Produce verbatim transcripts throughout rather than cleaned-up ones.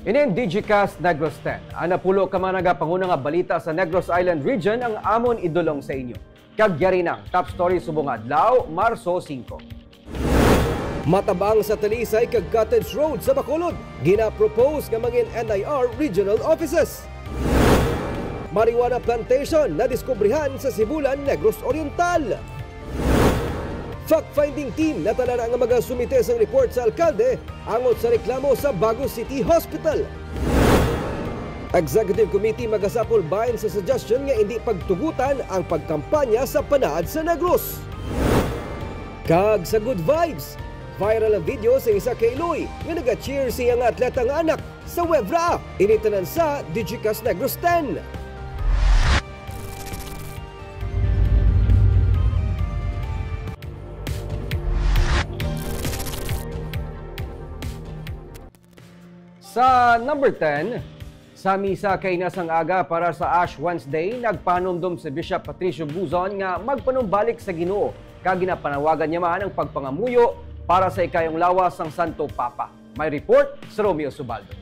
Inin Digicast Negros ten. Ang napulo ka mga nagapanguna nga balita sa Negros Island Region ang amon idulong sa inyo. Kag yari na ang top story subong adlaw, Marso singko. Matabang sa Talisay kag Cottage Road sa Bacolod, gina-propose nga mangin N I R regional offices. Marijuana plantation nadiskubrihan sa Sibulan, Negros Oriental. Fact-finding team natala na nga magasumite sang report sa alkalde angot sa reklamo sa Bago City Hospital. Executive Committee magasapol bahin sa suggestion nga indi pagtugutan ang pagkampanya sa panaad sa Negros. Kag sa good vibes, viral ang video sa isa ka iloy nga naga-cheer sa iyang atleta nga anak sa Wevra. Ini tanan sa Digicast Negros ten. Sa number ten, sa misa kaina sang aga para sa Ash Wednesday, nagpanumdom si Bishop Patricio Buzon nga magpanumbalik sa Ginoo, kag ginapanawagan niya man ang pagpangamuyo para sa ikayong lawas sang Santo Papa. May report si Romeo Subaldo.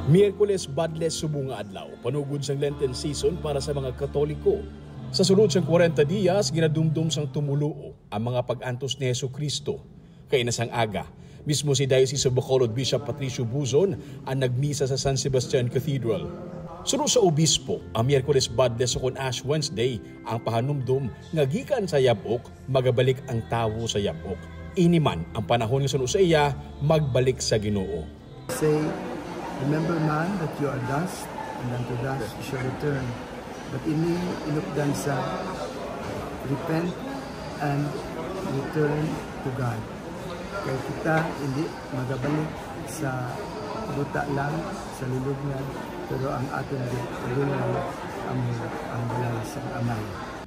Miyerkules, badles subong nga adlaw, panugod sang Lenten season para sa mga Katoliko. Sa sulod sang kwarenta diyas, ginadumdom sang tumoluo ang mga pag-antos ni Jesu-Cristo. Kaina sang aga, mismo si Diocese of Bacolod Bishop Patricio Buzon ang nagmisa sa San Sebastian Cathedral. Suno sa obispo, ang Miyerkules, badles, ukon Ash Wednesday ang pahanumdom nga gikan sa yab-ok magabalik ang tawo sa yab-ok. Ini man ang panahon nga suno sa iya magbalik sa Ginoo. Say, "Remember, man, that you are dust, and unto dust you shall return." But ini inupdan sa repent and return to God. Kay kita hindi magabalik sa duta lang, sa lulubngan, pero ang aton gi-, gulong amo ang balay sang Amay.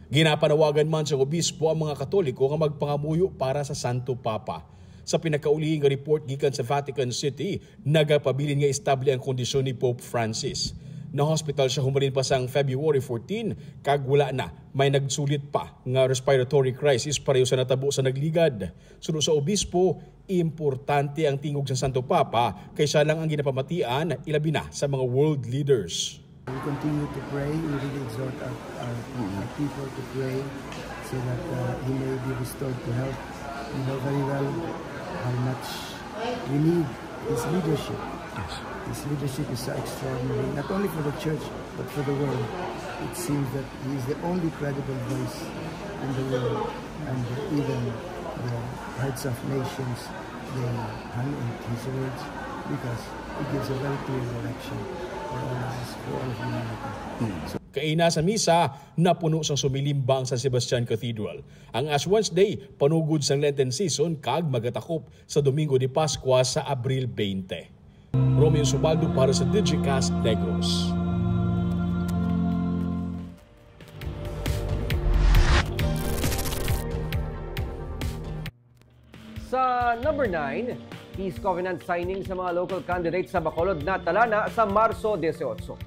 Ginapanawagan man sang obispo ang mga Katoliko nga magpangamuyo para sa Santo Papa. Sa pinakauli nga report gikan sa Vatican City, nagapabilin nga estable ang kondisyon ni Pope Francis. Na-hospital siya humalin pa sang February fourteen, kag wala na may nagsulit pa nga respiratory crisis pareho sa natabo sa nagligad. Suno sa obispo, importante ang tingog sa Santo Papa kay siya lang ang ginapamatian, ilabi na sa mga world leaders. We continue to pray. We really exhort our, our, our people to pray so that, uh, he may be restored to health. We know very well how much we need his leadership. Yes. His leadership is so extraordinary, not only for the church, but for the world. It seems that he is the only credible voice in the world, and even the heads of nations, they hang in his words because he gives a very clear direction for all of us, for all of humanity. Mm. So, kaina sa misa, napuno sang sumilimbang sa Sebastian Cathedral. Ang Ash Wednesday, panugod sang Lenten season, kag magatakop sa Domingo de Pascua sa Abril twenty. Romeo Subaldo para sa Digicast Negros. Sa number nine, peace covenant signing sa mga local candidates sa Bacolod natala na sa Marso dieciocho.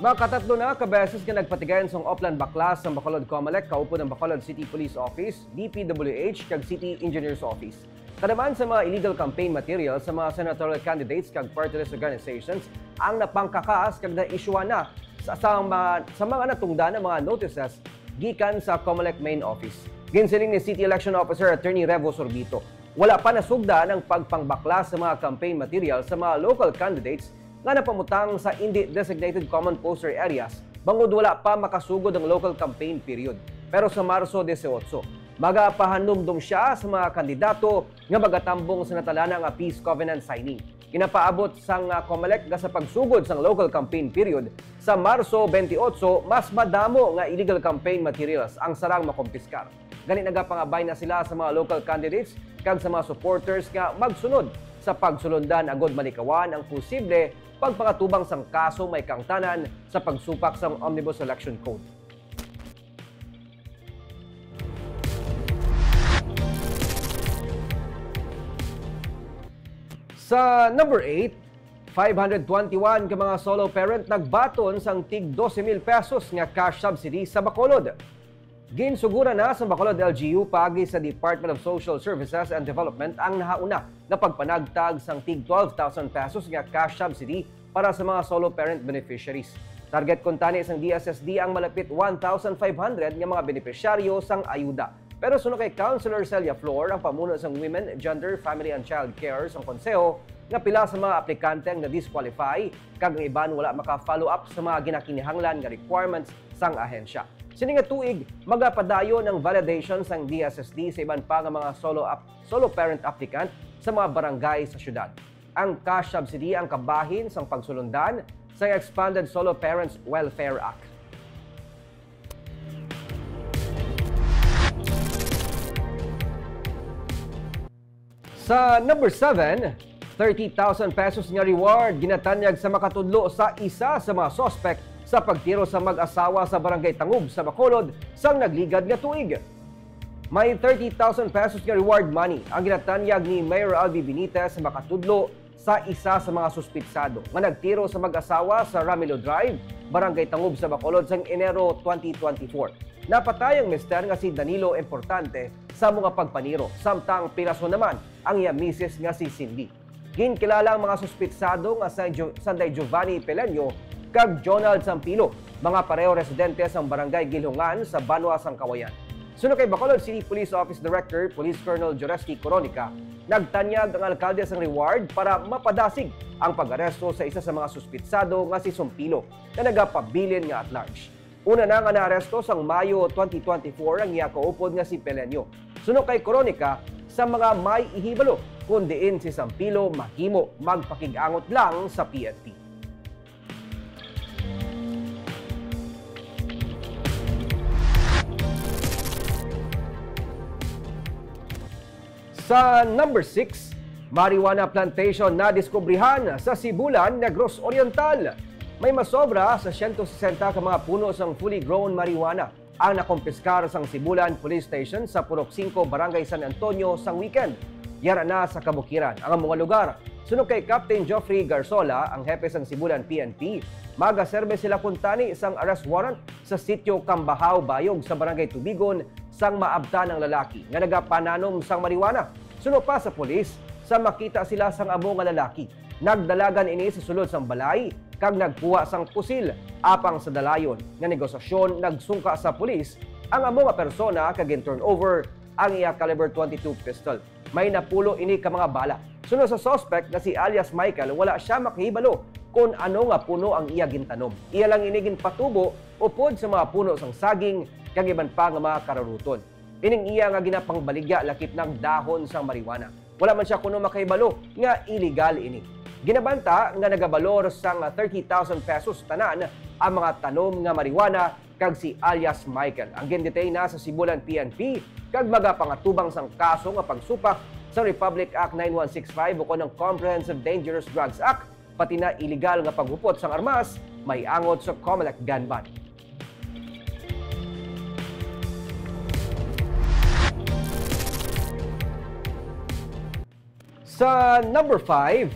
Makatatlo na ka beses nga nagpatigayon sang Oplan Baklas ang Bacolod Comelec, kaupod ang Bacolod City Police Office, D P W H, kag City Engineers Office. Kada man sa mga illegal campaign materials sa mga senatorial candidates kag party list organizations ang napangkakaas kag na-issuehan na sa, sa, ma-, sa mga natungdan nga mga notices gikan sa Comelec main office. Ginsiling ni City Election Officer Attorney Revo Sorbito, wala pa nasugdan ang pagpangbaklas sa mga campaign materials sa mga local candidates nga napamutang sa indi designated common poster areas, bangod wala pa makasugod ang local campaign period. Pero sa Marso dieciocho, magapahanumdom siya sa mga kandidato nga magatambong sa natala na nga peace covenant signing. Ginapaabot sang, ah, Comelec nga sa pagsugod sang local campaign period sa Marso twenty-eight, mas madamo nga illegal campaign materials ang sarang makumpiskar. Gani, nagapangabay na sila sa mga local candidates kag sa mga supporters nga magsunod sa pagsulundan agud malikawan ang posible pagpangatubang sang kaso may kaangtanan sa pagsupak sang Omnibus Election Code. Sa number eight, five hundred twenty-one ka mga solo parent nagbaton sang tig dose mil pesos nga cash subsidy sa Bacolod. Ginsuguran na sa Bacolod L G U paagi sa Department of Social Services and Development ang nahauna nga pagpanagtag sang tig twelve thousand pesos nga cash subsidy para sa mga solo parent beneficiaries. Target kuntani sang D S S D ang malapit one thousand five hundred nga mga benepisyaryo sang ayuda. Pero suno kay Councilor Celia Flor, ang pamuno sang Women, Gender, Family and Child Care sang Konseho, nga pila sa mga aplikante ang na-disqualify kag ang iban wala maka-follow up sa mga ginakinahanglan nga requirements sang ahensya. Sini nga tuig, magapadayon ang validation sang D S S D sa iban pa nga mga solo ap-, solo parent applicant sa mga barangay sa syudad. Ang cash subsidy ang kabahin sang pagsulundan sa Expanded Solo Parents Welfare Act. Sa number seven, thirty thousand pesos nga reward ginatanyag sa makatudlo sa isa sa mga suspek sa pagtiro sa mag-asawa sa Barangay Tangub sa Bacolod sang nagligad nga tuig. May thirty thousand pesos nga reward money ang ginatanyag ni Mayor Albi Benitez sa makatudlo sa isa sa mga suspitsado nga nagtiro sa mag-asawa sa Ramilo Drive, Barangay Tangub sa Bacolod sang Enero twenty twenty-four. Napatay ang mister nga si Danilo Importante sa mga pagpaniro, samtang piraso naman ang iya misis nga si Cindy. Ginkilala ang mga suspitsado nga si Gio-, Sanday Giovanni Peleño kag Jonald Sampilo, mga pareho residente sang Barangay Gilhongan sa Banwa sang Cauayan. Suno kay Bacolod City Police Office Director Police Colonel Joresky Coronica, nagtanyag ang alkalde sang reward para mapadasig ang pag-aresto sa isa sa mga suspitsado nga si Sumpilo, nga nagapabilin nga at large. Una na nga naaresto sang Mayo twenty twenty-four ang iya kaupod nga si Peleño. Suno kay Coronica, sa mga may ihibalo kon diin si Sampilo mahimo magpakig-angot lang sa P N P. Sa number six, marijuana plantation nadiskubrihan sa Sibulan, Negros Oriental. May masobra sa siyento sesenta ka mga puno sang fully grown marijuana ang nakumpiskar sang Sibulan Police Station sa Purok Singko, Barangay San Antonio sang weekend. Yara na sa kabukiran ang mga lugar. Suno kay Captain Geoffrey Garsola, ang hepe sang Sibulan P N P, magaserbe sila kuntani sang arrest warrant sa sitio Kambahao, Bayog sa Barangay Tubigon sang maabtan ang lalaki nga nagapananom sang marijuana. Suno pa sa pulis, sa makita sila sang amo nga lalaki, nagdalagan ini sa sulod sang balay kag nagkuha sang pusil. Apang sa dalayon nga negosasyon, nagsungka sa pulis ang amo nga persona kag gin-turn over ang iya caliber twenty-two pistol. May napulo ini ka mga bala. Suno sa suspect nga si alias Michael, wala sia makahibalo kon ano nga puno ang iya gintanom. Iya lang ini ginpatubo upod sa mga puno sang saging kag iban pa nga mga kararuton. Ining iya nga ginapangbaligya lakip na ang dahon sang marijuana. Wala man sia kuno makahibalo nga iligal ini. Ginabanta nga nagabalor sang thirty thousand pesos tanan ang mga tanom nga marijuana kag si alias Michael ang gin-detain na sa Sibulan P N P kag magapangatubang sang kaso nga pagsupak sa Republic Act nine one six five ukon ang Comprehensive Dangerous Drugs Act, pati na iligal nga paghupot sang armas may angot sa Comelec gun ban. Sa number five,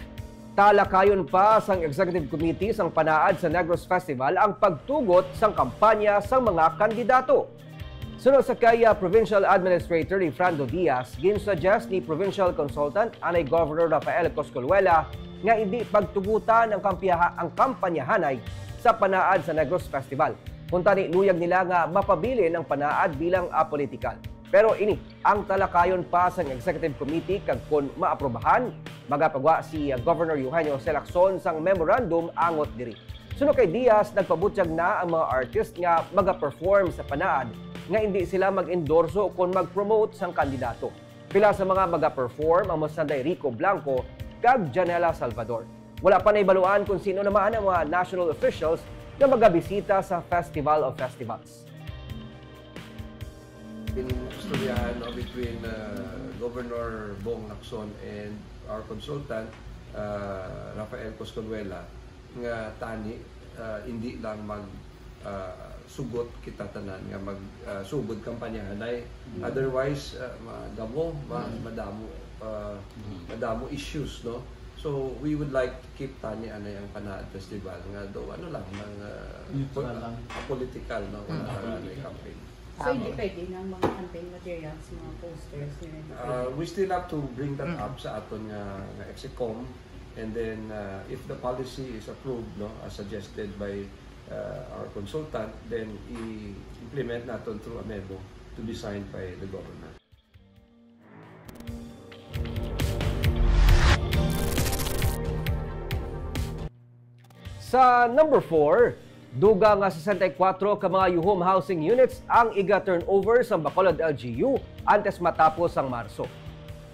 talakayon pa sang Executive Committee sang Panaad sa Negros Festival ang pagtugot sang kampanya sang mga kandidato. Suno sa kay, ah, Provincial Administrator ni Frando Diaz, ginsuggest ni Provincial Consultant anay Governor Rafael Coscolluela nga indi pagtugutan ang kampiyaha-, ang kampanyahanay sa Panaad sa Negros Festival. Kuntani, luyag nila nga mapabilin ang Panaad bilang apolitikal. Pero ini ang talakayon pa sang Executive Committee kag kon maaprubahan, magapagwa si, uh, Governor Eugenio Jose Lacson sang memorandum angot diri. Suno kay Diaz, nagpabutyag na ang mga artist nga magaperform sa Panaad nga indi sila mag-endorso kon mag-promote sang kandidato. Pila sa mga magaperform amo sanday Rico Blanco kag Janela Salvador. Wala pa nahibaluan kon sino naman ang mga national officials nga magabisita sa Festival of Festivals. Inistoryahan, no, between, uh, Governor Bong Lacson and our consultant, uh, Rafael Coscolluela, nga tani, uh, hindi lang mag, uh, sugot kita tanan nga mag, uh, sugod kampanyahanay. Mm. Otherwise, uh, madamo, ma-, Mm. madamo, uh, Mm. madamo issues, no? So, we would like to keep tani anay ang Panaad Festival nga do, ano lang, nang, uh, Neutral pol-, lang. Apolitical, no? Wala Mm. lang anay campaign. So, hindi pwede ng mga campaign materials, mga posters, nyo rin Uh, pwede? We still have to bring that Mm. up sa aton nga, nga EXICOM. And then, uh, if the policy is approved, no, as suggested by, uh, our consultant, then i-implement naton through a memo to be signed by the governor. Sa number four, dugang nga sesenta y kuwatro ka mga Yuhom housing units ang iga-turnover sang Bacolod L G U antes matapos sang Marso.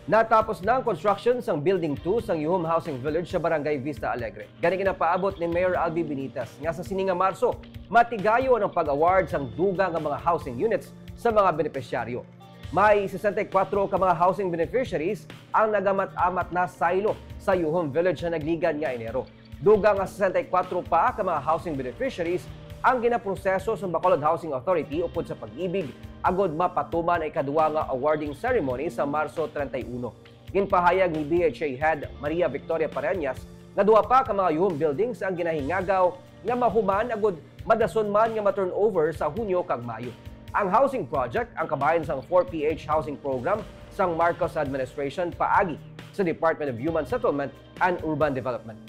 Natapos na ang construction sang Building two sang Yuhom Housing Village sa Barangay Vista Alegre. Gani ginapaabot ni Mayor Albi Benitez nga sa sini nga Marso, matigayon ang pag-award sang dugang nga mga housing units sa mga benepisyaryo. May sesenta y kuwatro ka mga housing beneficiaries ang nagamat-amat na saylo sa Yuhom Village sa nagligan nga Enero. Dugang nga sesenta y kuwatro pa ka mga housing beneficiaries ang ginaproseso sa Bacolod Housing Authority upod sa Pag-ibig, agod mapatuman ang ikaduha nga awarding ceremony sa Marso treinta y uno. Ginpahayag ni B H A Head Maria Victoria Pareñas nga duha pa ka mga Yuhom buildings ang ginahingagaw nga mahuman agud madason man nga ma-turnover sa Hunyo kag Mayo. Ang housing project ang kabahin sang four P H housing program sang Marcos administration paagi sa Department of Human Settlement and Urban Development.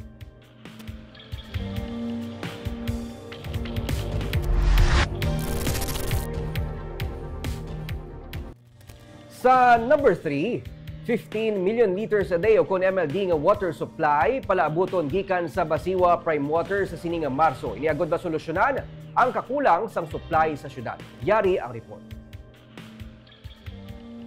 Sa number three, fifteen million liters a day o kon M L D nga water supply palaabuton gikan sa Basiwa Prime Water sa sini nga Marso. Ini agud masolusyonan ang kakulang sang supply sa syudad. Yari ang report.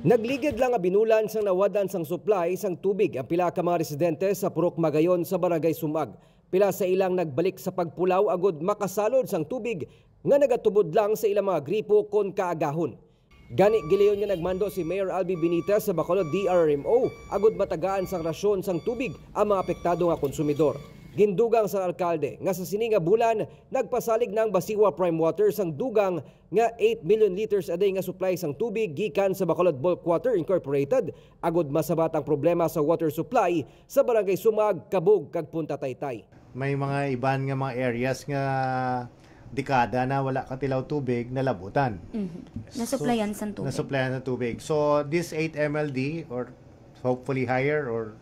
Nagligid lang nga binulan sang nawad-an sang supply sang tubig ang pila ka mga residente sa Purok Magayon sa Barangay Sumag. Pila sa ilang nagbalik sa pagpulaw agud makasalod sang tubig nga nagatubod lang sa ilang mga gripo kon kaagahon. Gani, gilayon nga nagmando si Mayor Albi Benitez sa Bacolod D R R M O agud matagaan sang rasyon sang tubig ang mga apektado nga konsumidor. Gindugang sang alkalde nga sa sini nga bulan nagpasalig na ang Basiwa Prime Water sang dugang nga eight million liters a day nga supply sang tubig gikan sa Bacolod Bulk Water Incorporated agud masabat ang problema sa water supply sa Barangay Sumag, Cabug, kag Punta Taytay. May mga iban nga mga areas nga dekada na wala katilaw tubig, nalabutan. Mhm. So, nasuplayan sang tubig. Nasuplayan sang tubig. So, this eight M L D, or hopefully higher, or,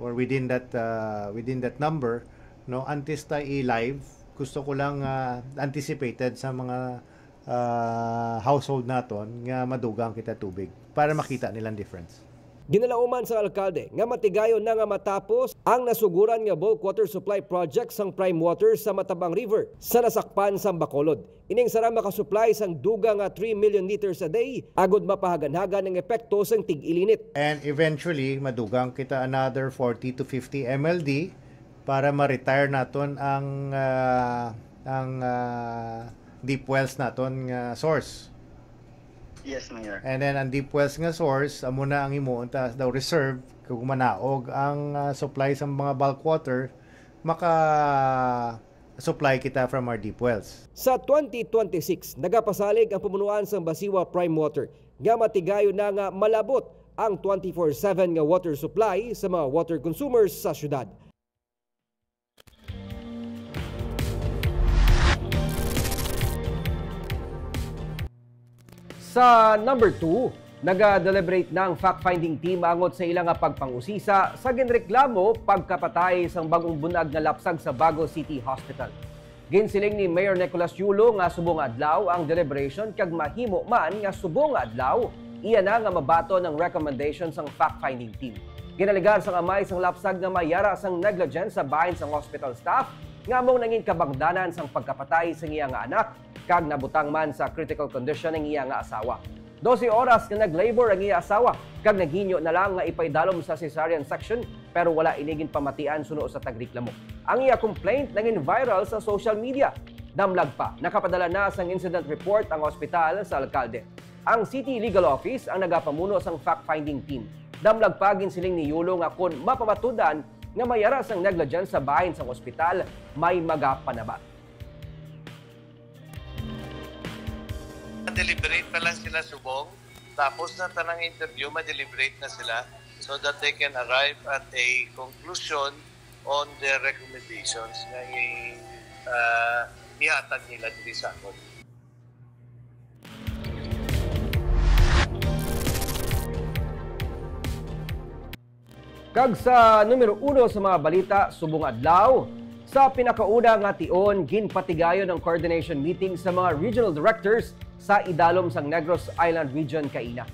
or within that, uh, within that number, no, antes ta i-live, gusto ko lang, uh, anticipated sa mga, uh, household naton nga madugang kita tubig para makita nilang difference. Ginalauman sang alkalde nga matigayon na nga matapos ang nasuguran nga bulk water supply project sang Prime Water sa Matabang River sa nasakpan sang Bacolod. Ining sarang makasuplay sang dugang nga three million liters a day agud mapahaganhagan ang epekto sang tig-ilinit. And eventually, madugang kita another forty to fifty M L D para ma-retire naton ang, ah, ang, ah, deep wells naton nga source. Yes, Mayor. And then, ang deep wells nga source, amo na ang himuon ta daw reserve. Kung manaog ang, ah, supply sa mga bulk water, maka-supply kita from our deep wells. Sa twenty twenty-six, nagapasalig ang pamunuan sang Basiwa Prime Water nga matigayon na nga malabot ang twenty-four seven nga water supply sa mga water consumers sa syudad. Sa number two, naga-deliberate na ang fact-finding team angot sa ila nga pagpangusisa sa ginreklamo pagkapatay sang bag-ong bunag nga lapsag sa Bago City Hospital. Ginsiling ni Mayor Nicolas Yulo nga subong nga adlaw ang deliberation kag mahimo man nga subong nga adlaw, iya na nga mabaton ang recommendation sang fact-finding team. Ginalegar sang amay sang lapsag nga may yara sang negligence sa bahin sang hospital staff nga amo nangin kabangdanan sang pagkapatay sang iya nga anak kag nabutang man sa critical condition ang iya nga asawa. Dose oras nga nag-labor ang iya asawa kag naghinyo na lang nga ipaidalom sa cesarean section, pero wala ini ginpamatian suno sa tagreklamo. Ang iya complaint nangin viral sa social media. Damlag pa, nakapadala na sang incident report ang ospital sa alkalde. Ang City Legal Office ang nagapamuno sang fact-finding team. Damlag pa, ginsiling ni Yulo nga kon mapamatudan nga may yara sang negligence sa bahin sang ospital, may magapanabat. Ma-deliberate na lang sila subong. Tapos na tanang interview, ma-deliberate na sila so that they can arrive at a conclusion on their recommendations nga i-, ah, ihatag nila diri sa akon. Kag sa numero uno sa mga balita subong adlaw, sa pinakauna nga tion, ginpatigayon ang coordination meeting sa mga regional directors sa idalom sang Negros Island Region kaina.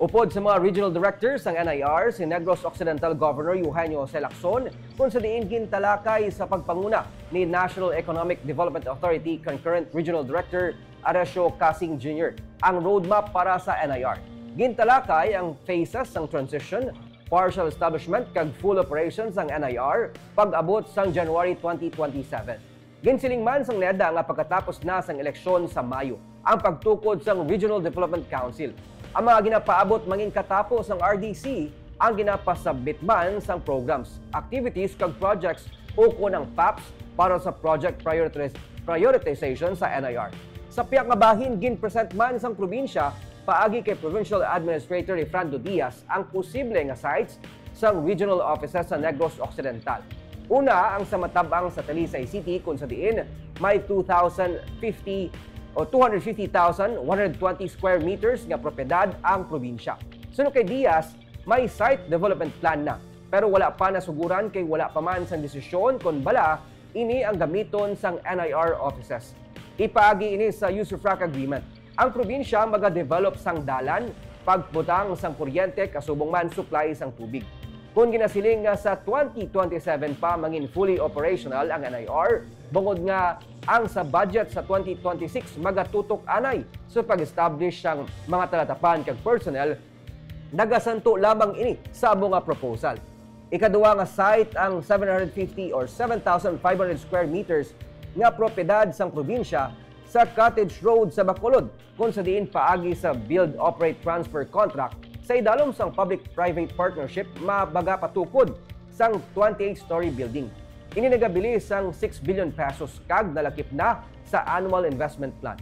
Upod sa mga regional directors sang N I R, si Negros Occidental Governor Eugenio Jose Lacson, kung sa diin gintalakay sa pagpanguna ni National Economic Development Authority Concurrent Regional Director Aresio Casing Junior ang roadmap para sa N I R. Gintalakay ang phases sang transition, partial establishment kag full operation sang N I R pag-abot sang January twenty twenty-seven. Ginsiling man sang neda nga pagkatapos na sang eleksyon sa Mayo ang pagtukod sang Regional Development Council. Ang mga ginapaabot mangin katapo sang R D C ang ginapasabit man sang programs, activities kag projects ukon ang paps para sa project prioritis-, prioritization sa N I R. Sa pihak nga bahin, ginpresent man sang probinsya paagi kay Provincial Administrator Efrando Diaz ang posible nga sites sang regional offices sa Negros Occidental. Una, ang sa matab-ang sa Talisay City, kung sa diin may two thousand fifty o two hundred fifty thousand one hundred twenty square meters nga propiedad ang probinsya. Suno kay Diaz, may site development plan na, pero wala pa nasuguran kay wala pa man sang desisyon kon bala ini ang gamiton sang N I R offices. Ipaagi ini sa usufruct agreement. Ang probinsya magadevelop sang dalan, pagbutang sang kuryente, kasubong man supply sang tubig. Kon ginasiling nga sa twenty twenty-seven pa mangin fully operational ang N I R, bangod nga ang sa budget sa twenty twenty-six magatutok anay sa pag-establish sang mga talatapan kag personnel, nagasanto lamang ini sa amo nga proposal. Ikaduha nga site ang seven hundred fifty or seven thousand five hundred square meters nga propiedad sang probinsya sa Cottage Road sa Bacolod, kung sa diin paagi sa Build, Operate, Transfer contract sa idalom sang public-private partnership mabaga patukod sang twenty-eight-story building. Ini nagabilin sang six billion pesos kag nalakip na sa annual investment plan.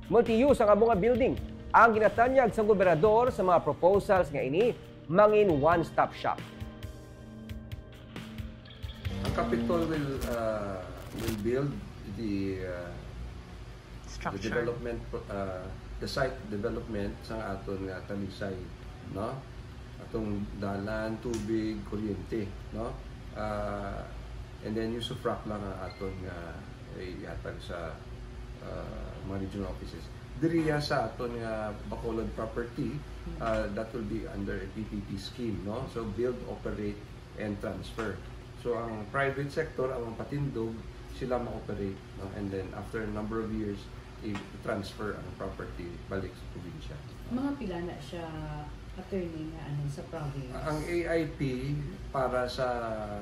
Multi-use ang amo nga building. Ang ginatanyag sang gobernador sa mga proposals nga ini mangin one-stop shop. Ang Capitol will, uh, will build the, uh, the Structure. development, uh, the site development sang aton nga Talisay, no? Atong dalan, tubig, kuryente, no? Uh, and then usufruct lang ang aton nga ihatag sa, uh, mga regional offices. Diriya sa aton nga Bacolod property, uh, that will be under a P P P scheme, no? So build, operate, and transfer. So ang private sector ang patindog, sila ma-operate, no? And then after a number of years, i-transfer ang property balik sa probinsya. Mga pila na siya, attorney, nga ano sa province? Ang A I P para sa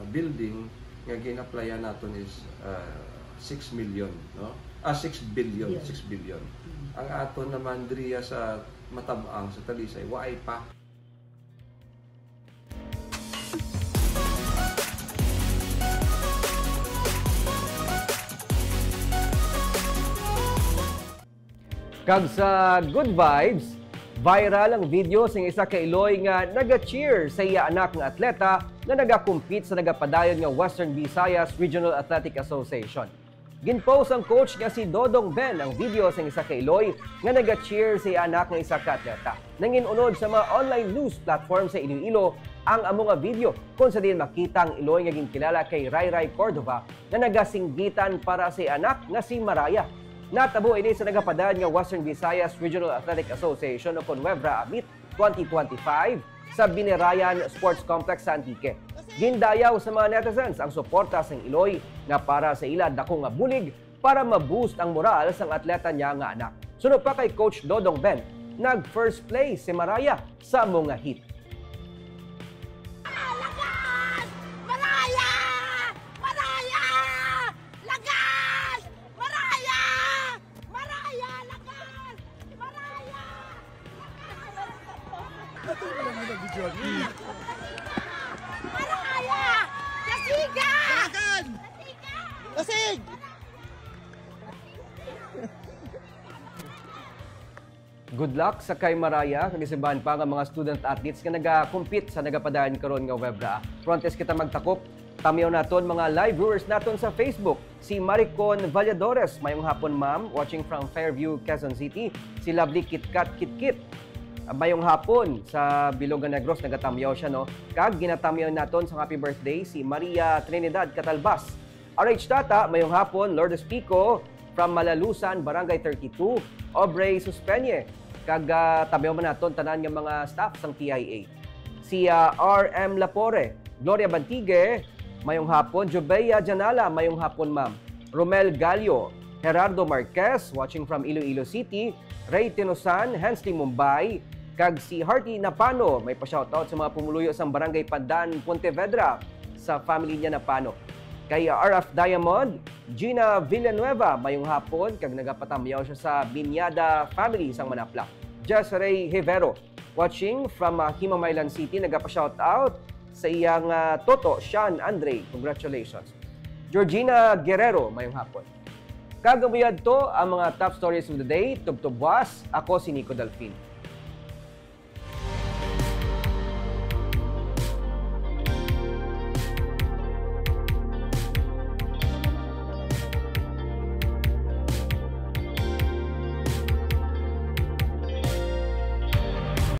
building nga gin-applyan naton is, uh, six million, no? Ah, six billion, Billion. six billion. Mm. Ang aton naman diriya sa Matab-ang, sa Talisay, waay pa. Kag sa good vibes, viral ang video sing isa ka iloy nga naga-cheer sa iya anak nga atleta nga nagakompete sa nagapadayon nga Western Visayas Regional Athletic Association. Ginpost ang coach nga si Dodong Ben ang video sing isa ka iloy nga naga-cheer sa iya anak nga isa ka atleta. Nangin-unod sa mga online news platform sa Iloilo ang amo nga video, kung sa diin makita ang iloy nga ginkilala kay Ray Ray Cordova nga nagasinggitan para sa iya anak nga si Mariah. Natabo ini sa nagapadayon nga Western Visayas Regional Athletic Association o kon WEVRA Meet twenty twenty-five sa Binirayan Sports Complex sa Antique. Gindayaw sa mga netizens ang suporta sang iloy nga para sa ila dako nga bulig para ma-boost ang moral sang atleta niya nga anak. Suno pa kay Coach Dodong Ben, nag-first place si Mariah sa amo nga heat. Lagas! Maraya! Maraya! Lagas! Maraya! Maraya! Lagas! Maraya! Maraya! Kasiga! Kasiga! Kasig! Good luck sa kay Mariah, kag isimbahan pa nga mga student athletes nga nagakompete sa nagapadayon karon nga WEVRA. Pero antes kita magtakop, tamyaw naton mga live viewers naton sa Facebook. Si Maricon Valladores, mayong hapon, ma'am, watching from Fairview, Quezon City. Si Lovely Kitkat Kitkit, Mayong hapon sa Bilog nga Negros, nagatamyaw siya, no? Kag ginatamyaw naton sa happy birthday si Maria Trinidad Catalbas. R H Tata, mayong hapon. Lourdes Pico from Malalusan, Barangay thirty-two. Aubrey Suspeñe. Kag ah, tamyaw man naton tanan nga mga staff sang T I A. Si ah, R M Lapore, Gloria Bantigue, mayong hapon. Jubea Janala, mayong hapon, ma'am. Romel Gallo, Gerardo Marquez, watching from Iloilo City. Ray Tinosan, Hensley Mumbai, kag si Hearty Napano, may pa-shoutout sa mga pumuluyo sang Barangay Pandan, Pontevedra, sa family niya Napano. Kay R F Diamond, Gina Villanueva, mayong hapon, kag nagapatamyaw siya sa Binyada family sang Manapla. Jess Ray Hevero, watching from ah, Himamaylan City, nagapa-shoutout sa iyang ah, toto, Sean Andre. Congratulations. Georgina Guerrero, mayong hapon. Kag amo yadto ang mga top stories of the day. Tubtob buas, ako si Nico Delfin.